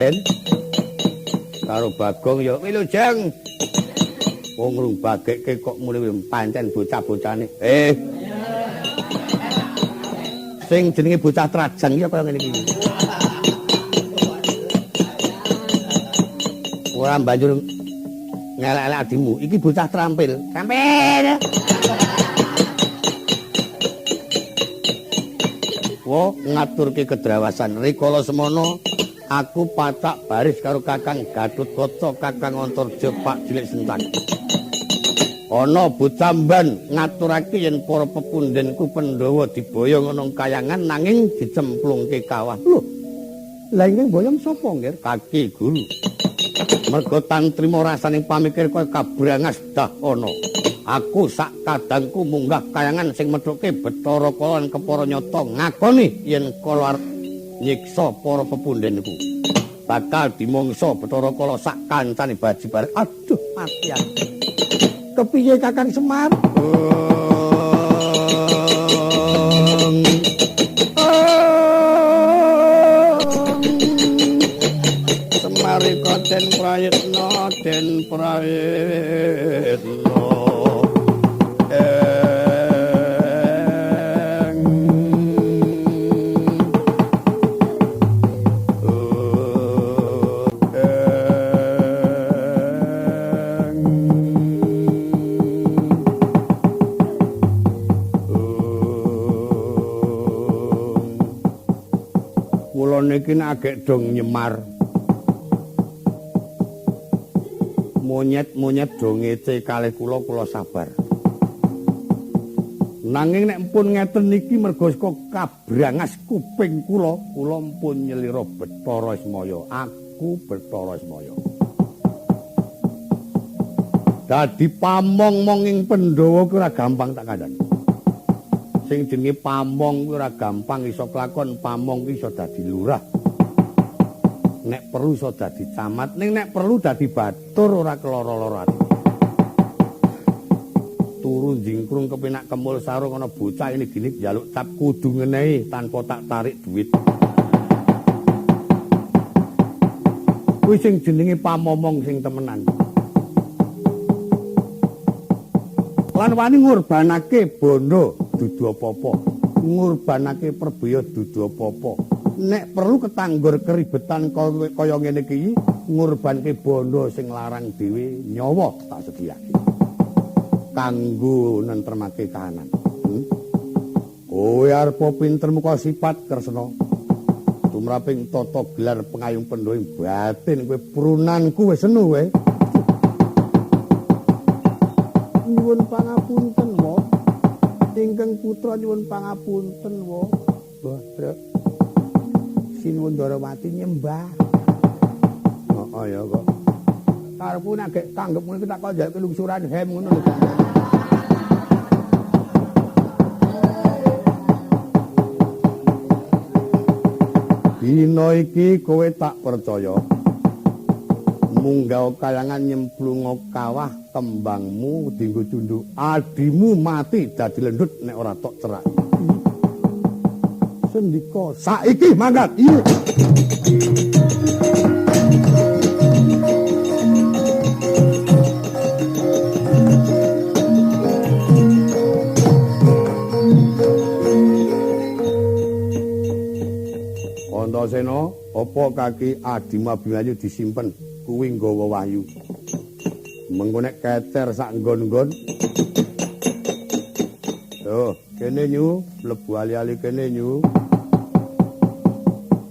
Den. Karo Bagong ya wilujeng. Wong rung bagekke kok muni pancen bocah-bocane. Sing jenenge bocah Trajang iki kaya ngene iki. Ora banjur ngelek-elek adimu. Iki bocah terampil. Terampil. Wo ngaturke kedrawasan rikala semono aku pacak baris karo Kakang Gatotkaca, Kakang Antarja, Pak Cilik Sentak. Ana bocah mban ngaturake yen para pepundhenku Pandhawa diboyong ana kayangan nanging dicemplungke kawah. Lho. Lah ingkang boyong sapa, Nggir? Kaki Guru. Merga tan trima rasane pamikir kaya kabrangas dah ana. Aku sak kadangku munggah kayangan sing methuke Bathara Kala lan kepara nyata ngakoni yen kala arep nyiksa para pepundhenku. Bakal dimangsa Bathara Kala sak kancane baji bareng. Aduh, mati aku. Kepiye Kakang Semar? Semarika den prayitna, den prayitna. Kula niki nek agek dong nyemar. Monyet-monyet do ngece kalih kula, kula sabar. Nanging nek mpun ngeten niki merga saka kabrangas kuping kula, kula mpun nyelira Bathara Ismaya. Aku Bathara Ismaya. Dadi pamong-mong ing Pandhawa kuwi ora gampang tak kandhani. Sing jenenge pamong kuwi ora gampang iso kelakon, pamong kuwi iso dadi lurah. Nek perlu iso dadi camat, ning nek perlu dadi batur ora keloro-loro ati. Turu jingkrung kepenak kemul sarung ana bocah ini gini njaluk cap kudu ngenehi tanpa tak tarik duit. Kuwi sing jenenge pamomong sing temenan. Lan wani ngurbanake bondo dudu apa-apa, ngurbanake perbeya dudu apa-apa. Nek perlu ketanggur keribetan kaya ngene iki, ngurbanke bondo sing larang dhewe nyawa tak sediake. Kanggo nentremake kahanan. Kowe arep pinter muka sifat Kresna. Tumraping tata gelar pengayung Pandhawa ing batin kowe prunanku wis senu kowe. Nyuwun pangapunten, Wa. Ingkang putra nyuwun pangapunten, Wa. Wah, Truk. Sinuwun Ndarawati nyembah. Heeh ya kok. Karepku nek gek tanggep ngono iki tak kok njaluk lungsuran hem ngono lho. Dina iki kowe tak percaya. Munggah kayangan nyemplunga kawah kembangmu dienggo cunduk. Adimu mati dadi lendut nek ora tok cerak. Sendika saiki mangkat. Iya. Antasena, apa kaki adimu Abimanyu disimpen kuwi nggawa wahyu. Mengko nek kecer sak nggon-nggon. Tuh, kene nyu, mlebu ali-ali kene nyu.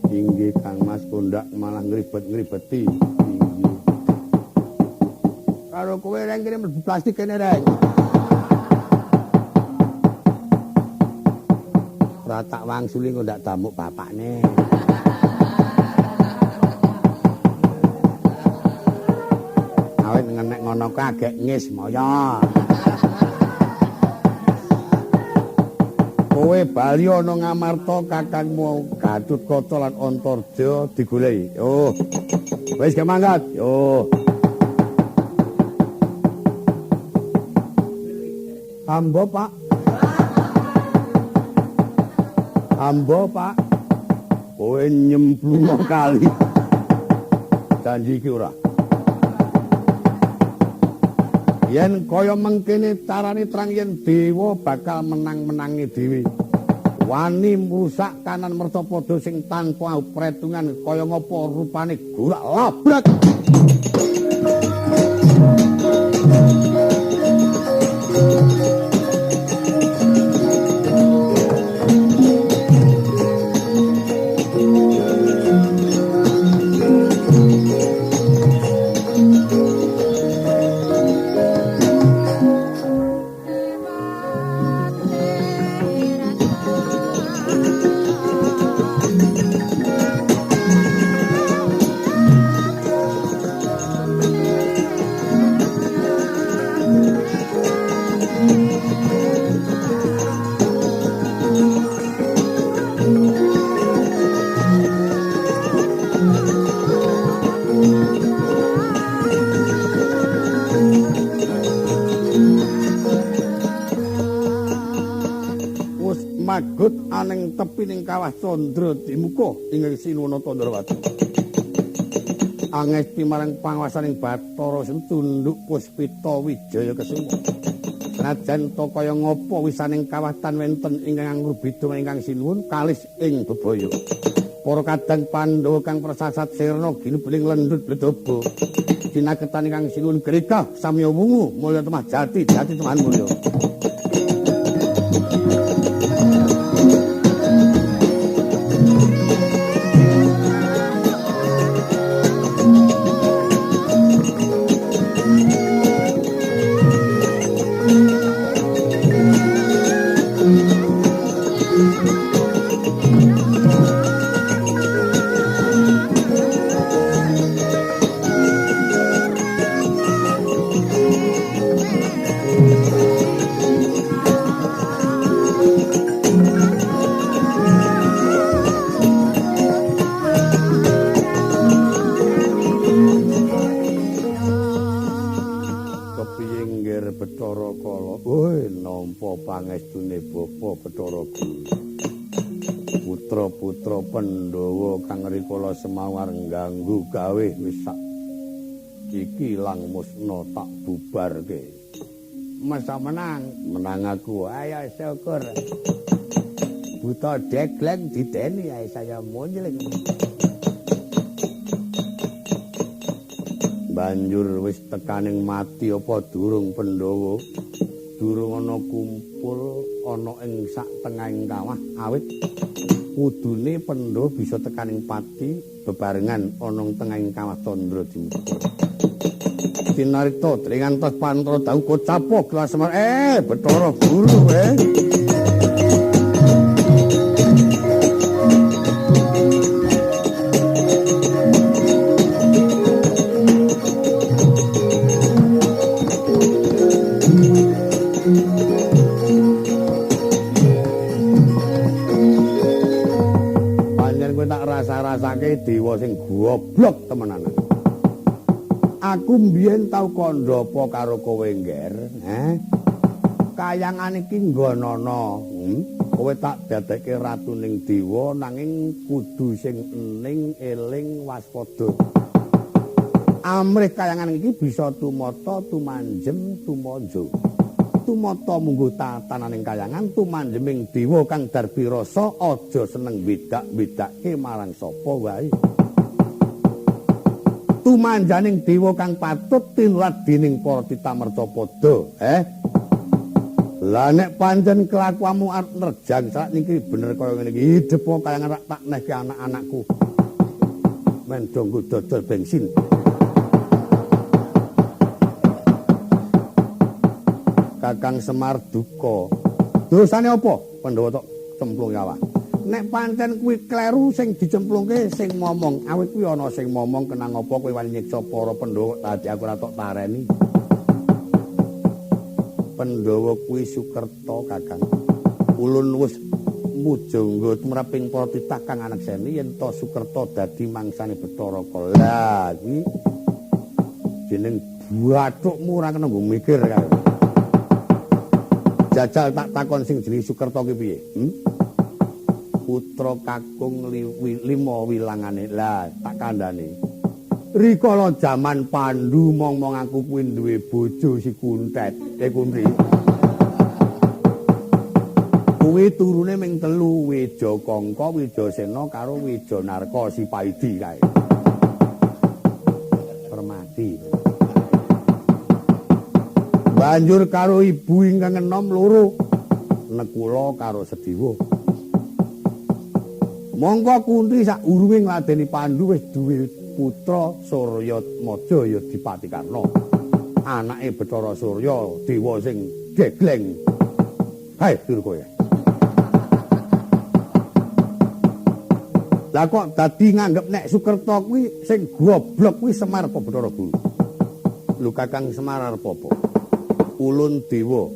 Inggih Kang Mas kondak malah ngribet-ngribeti. Inggih. Karo kowe reng kene mlebu plastik kene reng. Ora tak wangsuli kok ndak damuk bapakne. Awit ngenek ngono kaget ngismaya. Kowe bali ana Ngamarta kakangmu Gatotkaca lan Antarja digoleki. Yo. Wis ge mangkat. Yo. Hamba, Pak. Hamba, Pak. Kowe nyemplung kali. Janji iki ora. Yen kaya mengkene carane terang yen dewa bakal menang-menangi dhewe. Wani mrusak kanan mercapada sing tanpa pretungan kaya ngapa rupane gurak labrak. Magut aning tepining kawah Candra Dimuka ingkang sinuwun Candrawati. Angesti marang panguwasaning Bathara sing tunduk Puspita Wijaya Kesuma. Senajan to kaya ngapa wisaning kawah tan wenten ingkang angrubida ingkang sinuwun kalis ing bebaya. Para kadang Pandhawa kang prasasat sirna ginubeling lendhut bledaba. Cinaketan ingkang sinuwun gregah samya wungu mulya temah jati jati temahan mulya. Pangestune Bapa Bathara Guru. Putra-putra Pandhawa kang rikala semawar ngganggu gawe wis sak iki lang musna tak bubarke. Masa menang, menang aku. Ayo syukur. Buta degleng dideni ae saya munjling. Banjur wis tekaning mati apa durung Pandhawa? Durung ana kumpul ana ing sak tengahing kawah awit kudune Pandhawa bisa tekaning pati bebarengan ana ing tengahing kawah Candra Dimuka. Tinarita dringantos pantara dawuh kocapo gelas Semar Bathara Guru Rasa-rasake dewa sing goblok temenanan. Aku mbiyen tau kandha apa karo kowe, Ngger, he? Kayangan iki nggonono, Kowe tak dadekke ratuning dewa nanging kudu sing ening, eling, waspada. Amrih kayangan iki bisa tumata, tumanjem, tumanja. Tumata mungguh tatananing kayangan, tumanjeming dewa kang darbi rasa aja seneng bedak-bedake marang sapa wae. Tumanjaning dewa kang patut tinulat dening para tita mercapada, Lah nek pancen kelakuanmu arep nerjang sak niki bener kaya ngene iki, hidepo kayangan rak tak nehke anak-anakku. Men do nggo dodol bensin. Kakang Semar duka. Dosane apa? Pandhawa tok cemplung kawah. Nek pancen kuwi kleru sing dicemplungke sing momong, awit kuwi ana sing momong kenang apa kowe wani nyiksa para Pandhawa tadi aku ora tok tareni. Pandhawa kuwi Sukerta, Kakang. Ulun wis mujangga tumraping para titah kang anekseni yen to Sukerta dadi mangsane Bathara Kala. Lah kuwi jeneng bathukmu ora kena nggo mikir kae. Jajal tak takon sing jenenge Sukerta ki piye? Putra kakung lima wilangane. Lah tak kandhane. Rikala jaman Pandu mong-mong aku kuwi duwe bojo si Kuntet, Kunti. Kuwi turune ming telu, Weja Kangka, Wijasena karo Wijanarka si Paidi kae. Permati. Banjur karo ibu ingkang enom loro, Nekula karo Sediwa. Mongko Kunti sak urunge ngladeni Pandu wis duwe putra Suryatmaja ya Dipati Karna. Anake Bathara Surya, dewa sing gegleng. Hai, turu kowe. Lah kok dadi nganggep nek Sukerta kuwi sing goblok kuwi Semar apa Bathara Guru? Lho Kakang Semar arep apa? Ulun dewa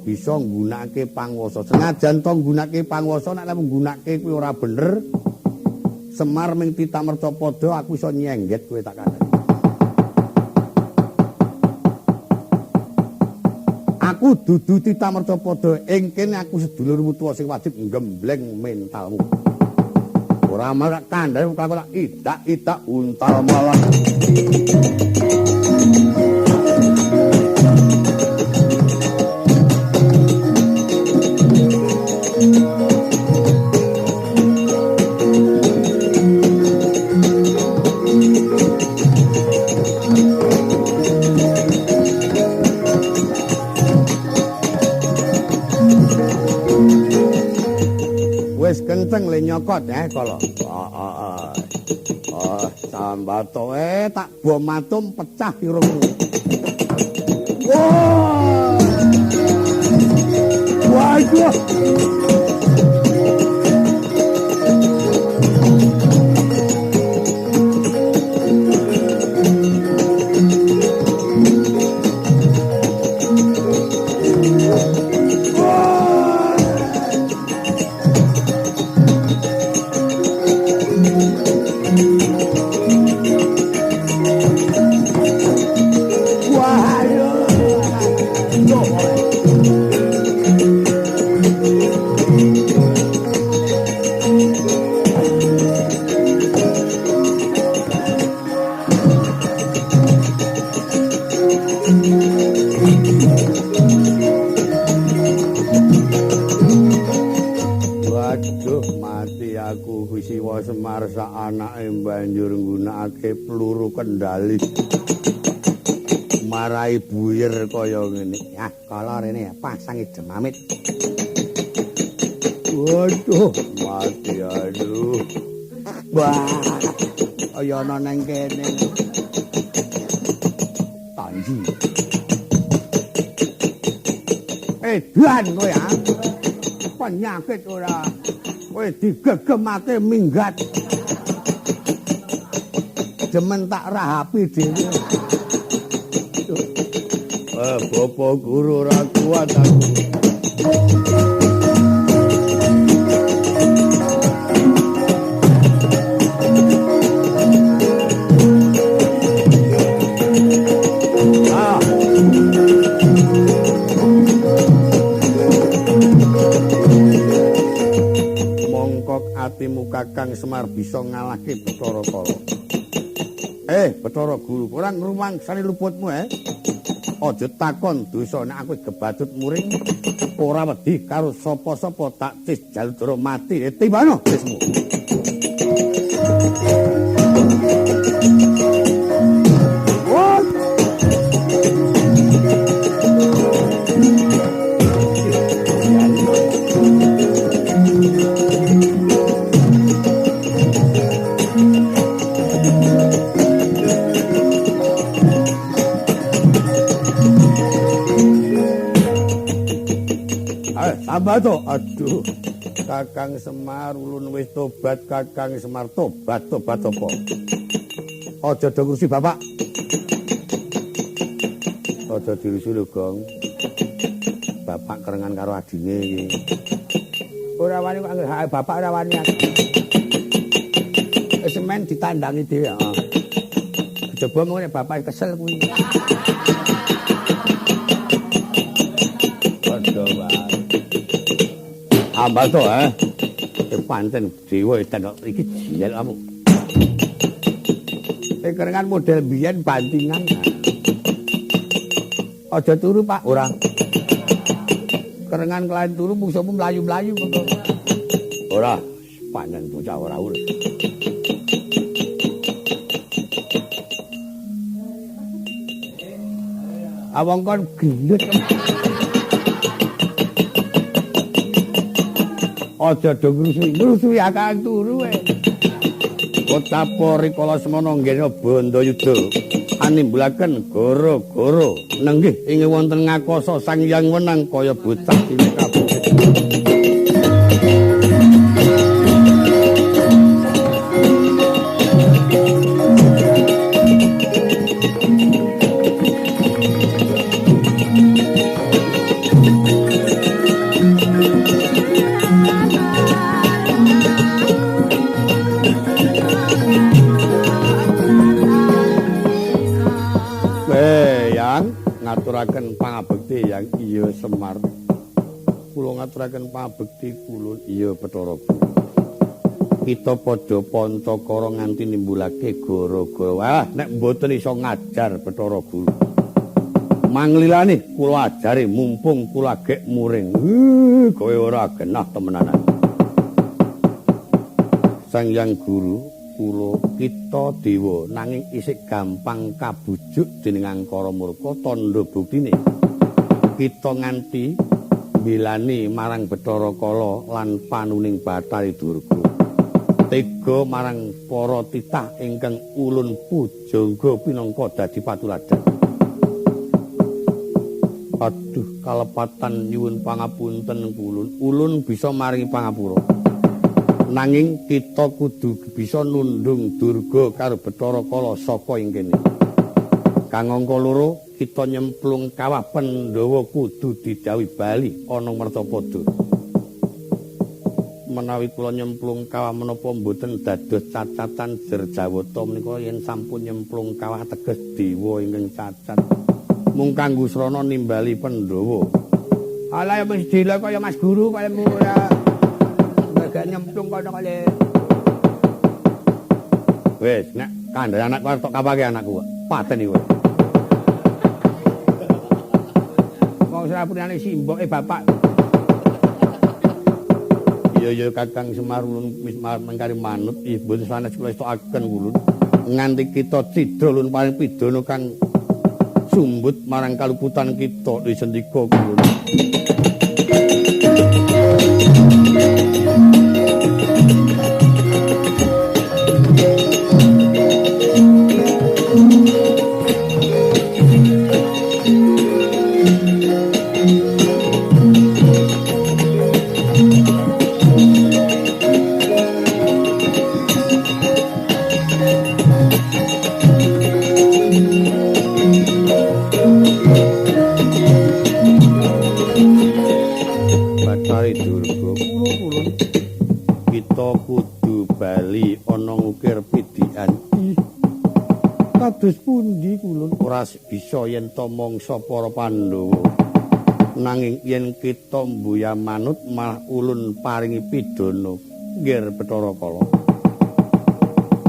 bisa nggunakake panguwasa. Senajan to nggunakake panguwasa nek nggunakake kuwi ora bener, Semar ming titah mercapada aku iso nyengget kowe tak kandhani. Aku dudu titah mercapada ing kene aku sedulurmu tuwa sing wajib nggembleng mentalmu. Ora marak kandhane aku tak idak-idak untal malah. Wis kenceng le nyokot kala. Heeh. Oh, sambato tak bom atom pecah irungmu. Wah. Waduh. Semar sak anake banjur nggunakake peluru kendali. Marai buyer kaya ngene. Ah, kala rene pasangi demamit. Waduh, mati aduh. Wah, kaya ana nang kene. Tanji. Edan kowe ah. Penyakit ora. Kowe digegemake minggat. Demen tak rahapi dhewe. Bapak guru ora kuat aku. Atimu Kakang Semar bisa ngalahke Bathara Kala. Bathara Guru, ora ngrumangsani luputmu Aja takon dosa nek aku gebacut muring ora wedi karo sapa-sapa tak cis jaludara mati. Timbano cismu. Tambah to, aduh. Kakang Semar ulun wis tobat, Kakang Semar tobat, tobat apa? Aja do ngurusi bapak. Aja dirusi lho, Gong. Bapak kerengan karo adine iki. Ora wani kok anggere bapak ora wani. Wis semen ditandangi dhewe, heeh. Coba mung nek bapak kesel kuwi. Padha wae. Tambah to, Pancen dewa edan kok iki jilel kamu. Kerengan model biyen bantingan. Aja turu, Pak. Ora. Kerengan kelain turu mungsuhmu mlayu-mlayu kok. Ora, panen bocah ora urus. Awong kon gendut. Aja do ngrusuhi, ngrusuhi akang turu e. Kotapa rikala semana nggene Bandayuda animbulaken goro-goro nenggih ing wonten ngakasa Sang Hyang Wenang kaya bocah cilik kabeh. Ngaturaken pangabekti yang iya Semar. Kula ngaturaken pangabekti kula iya Bathara Guru. Kita padha panca-kara nganti nimbulake gara-gara. Wah, nek mboten iso ngajar Bathara Guru. Manglilane kula ajari mumpung kula gek muring. Kowe ora genah temenanan. Sang Hyang Guru kula kita dewa nanging isih gampang kabujuk dening angkara murka tandha buktine kita nganti bilani marang Bathara Kala lan panuning Bathari Durga tega marang para titah ingkang ulun pujangga pinangka dadi patuladan. Aduh kalepatan nyuwun pangapunten kulun, ulun bisa maringi pangapura. Nanging kita kudu bisa nundung Durga karo Bathara Kala saka ing kene. Kang angka loro kita nyemplung kawah Pandhawa kudu didhawuhi bali ana Mertapada. Menawi kula nyemplung kawah menapa mboten dados cacatan jer Jawata menika yen sampun nyemplung kawah teges dewa ingkang cacat. Mung kanggo srana nimbali Pandhawa. Alah ya mesti dila kaya Mas Guru kaya ora. Gak nyemplung kono kali. Wis, nek kandhane anakku arep tok kapake anakku. Paten iki kowe. Wong srapurane simboke bapak. Iya iya Kakang Semar ulun wis mengkari manut ih mboten sanes kula estokaken ulun. Nganti kita cidra ulun paring pidana kang sumbut marang kaluputan kita sendika ulun. Bathari Durga kula-kula kita kudu bali ana ngukir pidikan. Kados pundi kula ora bisa yen ta mangsa para Pandhawa. Nanging yen kita mbuya manut malah ulun paringi pidana nggir Bathara Kala.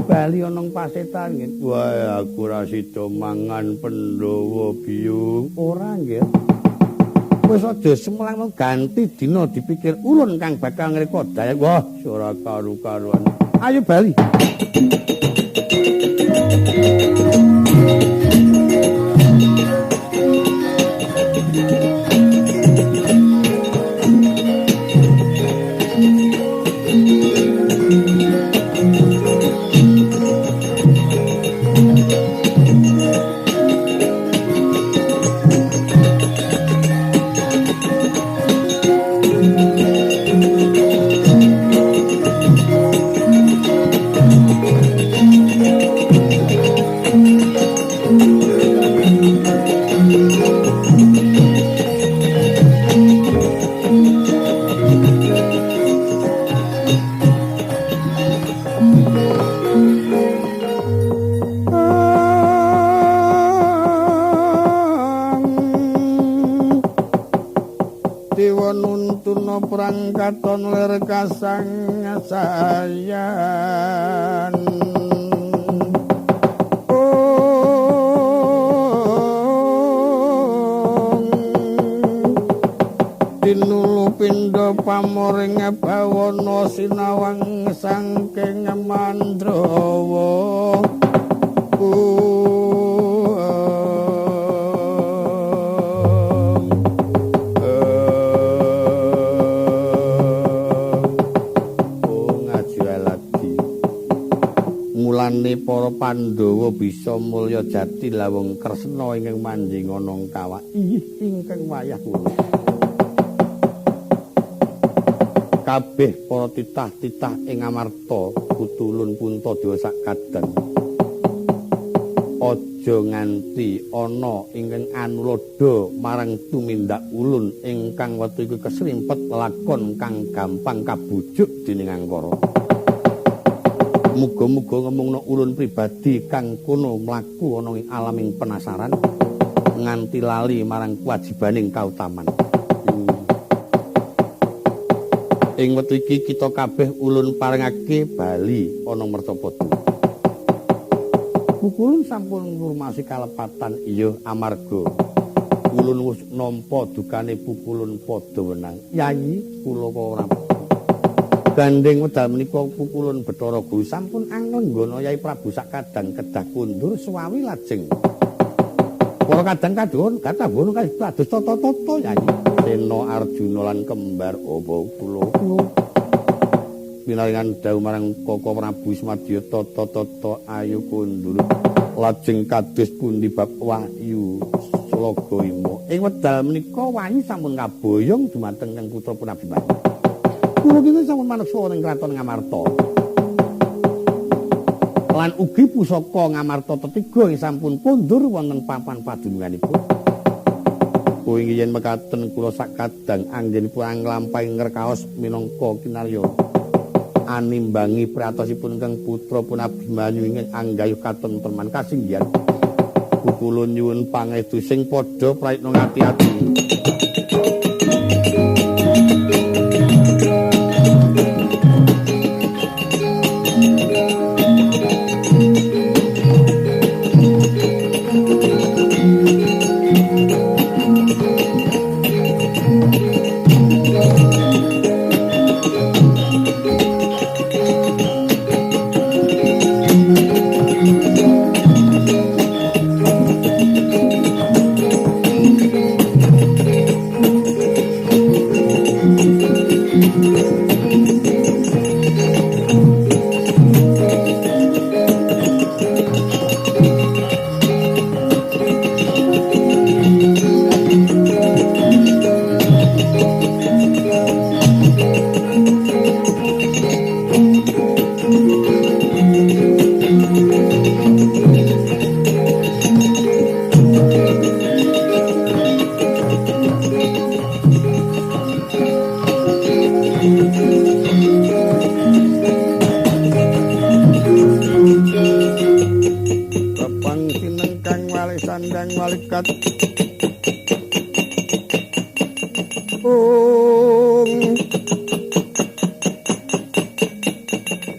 Bali ana pasetan nggih. Wah, aku ora sida mangan Pandhawa biyung. Ora nggih. Wis aja semelang ganti dina dipikir ulun kang bakal ngreka daya. Wah, ora karu-karuan. Ayo bali. Prangkaton lir kasang sayan. Pamoring bawana sinawang saking Mandrawa. Mulane para Pandhawa bisa mulya jati lawung Kresna ingkang manjing ana kawak ingkang wayah kula. Kabeh para titah-titah ing Amarta kutulun Puntadewa sakadang. Aja nganti ana ingkang anuladha marang tumindak ulun ingkang wektu iku kesrimpet lakon kang gampang kabujuk dening Angkara. Muga-muga ngemungna ulun pribadi kang kono mlaku ana ing alaming penasaran nganti lali marang kewajibaning kautaman. Ing wektu iki kita kabeh ulun parengake bali ana Mercapada. Pukulun sampun ngurmasi kalepatan iya amarga ulun wis nampa dukane pukulun padha wenang. Yayi kula kok ora gandeng wedal menika pukulun Bathara Guru sampun anglenggana Yai Prabu sakadang kedah kundur suwawi lajeng. Para kadang kaduhun kathah bono kados tata-tata Yai. Sena Arjuna lan kembar apa kula pinaringan dawuh marang Koko Prabu Smadya tata-tata ayo kundur lajeng kados pundi bab wahyu Slaga Ima. Ing wedal menika wahyu sampun kaboyong dumateng kang putra pun Abimanyu. Kula kinten sampun maneksa wonten kraton Ngamarta. Lan ugi pusaka Ngamarta tetiga ing sampun kondur wonten papan padununganipun. Kuwi yen mekaten kula sakadang anggenipun anglampahi ngrekaos minangka kinarya animbangi priyatosipun kang putra pun Abimanyu ingkang anggayuh katentreman kasinggihan. Kula nyuwun pangestu sing padha prayitna ngati-ati.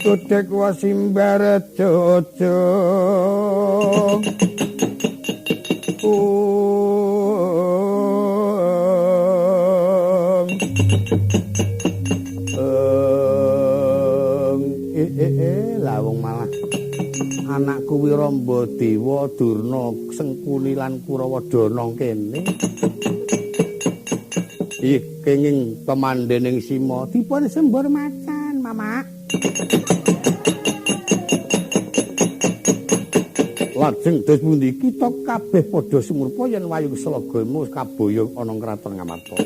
Tudek wasimbar jojo lawung malah anakku Wiramba Dewa Durna Sengkuni lan Kurawa dana kene. Ih kenging pemandening Sima dipun sembur macan, Mama. Lajeng dos pundi kita kabeh padha sumurpa yen wayung Slagamu kaboyong ana kraton Ngamarta.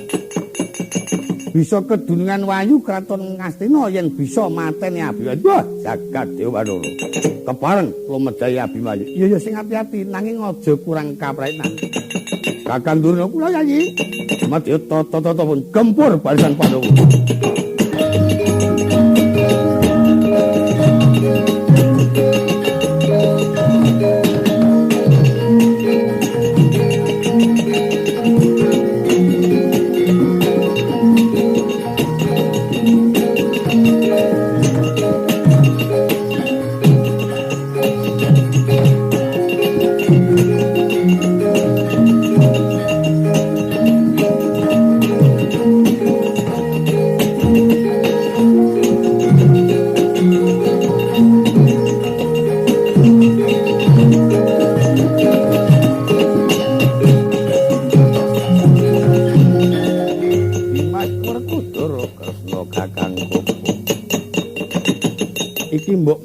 Bisa kedunungan wayu kraton Ngastina yen bisa mateni Abimanyu. Wah, jagat Dewa Bathara. Kepareng lumejahi Abimanyu. Iya ya sing ati-ati nanging aja kurang kapraenan. Kakang Durna kula Yayi. Madya tata-tata pun gempur barisan Pandhawa.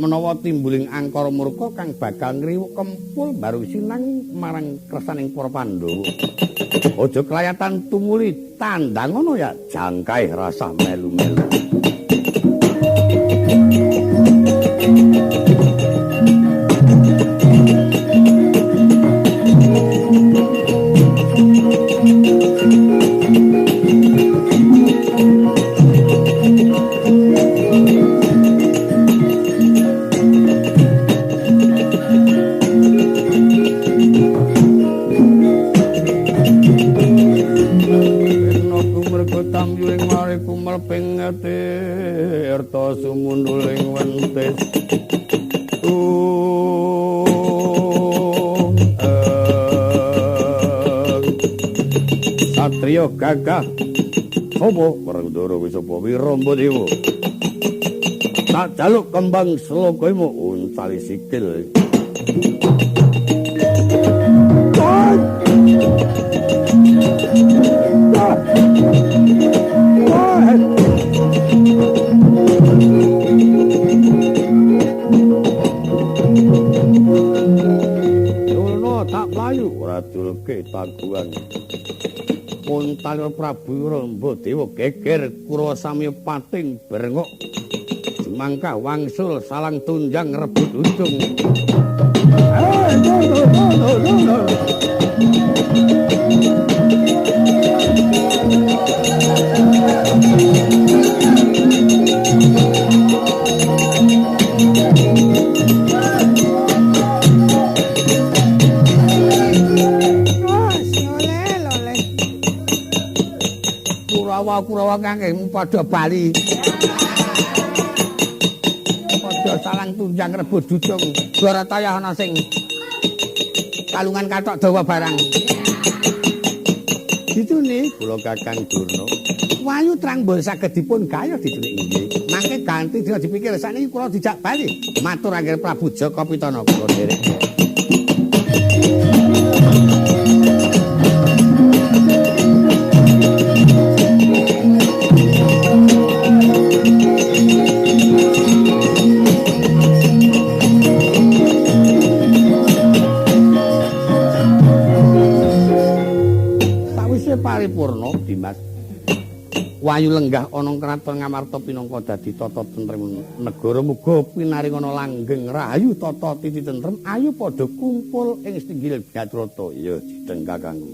Menawa timbuling angkara murka kang bakal ngriwuk kempul barung sinang marang kersaning para Pandhawa. Aja kelayatan tumuli tandang ngono ya jangkae rasah melu-melu. Tirta sumunduling wentis satriya gagah sapa Werkudara kuwi sapa Wiramba Dewa tak jaluk kembang slokamu uncali sikil. Durna tak mlayu ora dulke taguhan. Muntalir Prabu Ramba Dewa geger Kurawa samya pating brengok. Jemangkah wangsul salang tunjang rebut ujung. Kurawa-kurawa kangge padha bali. Padha salang tunjang rebut jujung. Barataya ana sing kalungan kathok dawa barang. Ditune kula Kakang Durna. Wayu Trangbol saged dipun gayuh ditune inggih. Mangke ganti dina dipikir sakniki kula dijak bali. Matur anggere Prabu Jaka Pitana kula nderek. Paripurna Dimas Wayu lenggah ana kraton Ngamarta pinangka dadi tata tentrem negara muga pinaringana langgeng rahayu tata titi tentrem ayo padha kumpul ing setinggil Batrata ya dideng kakangku.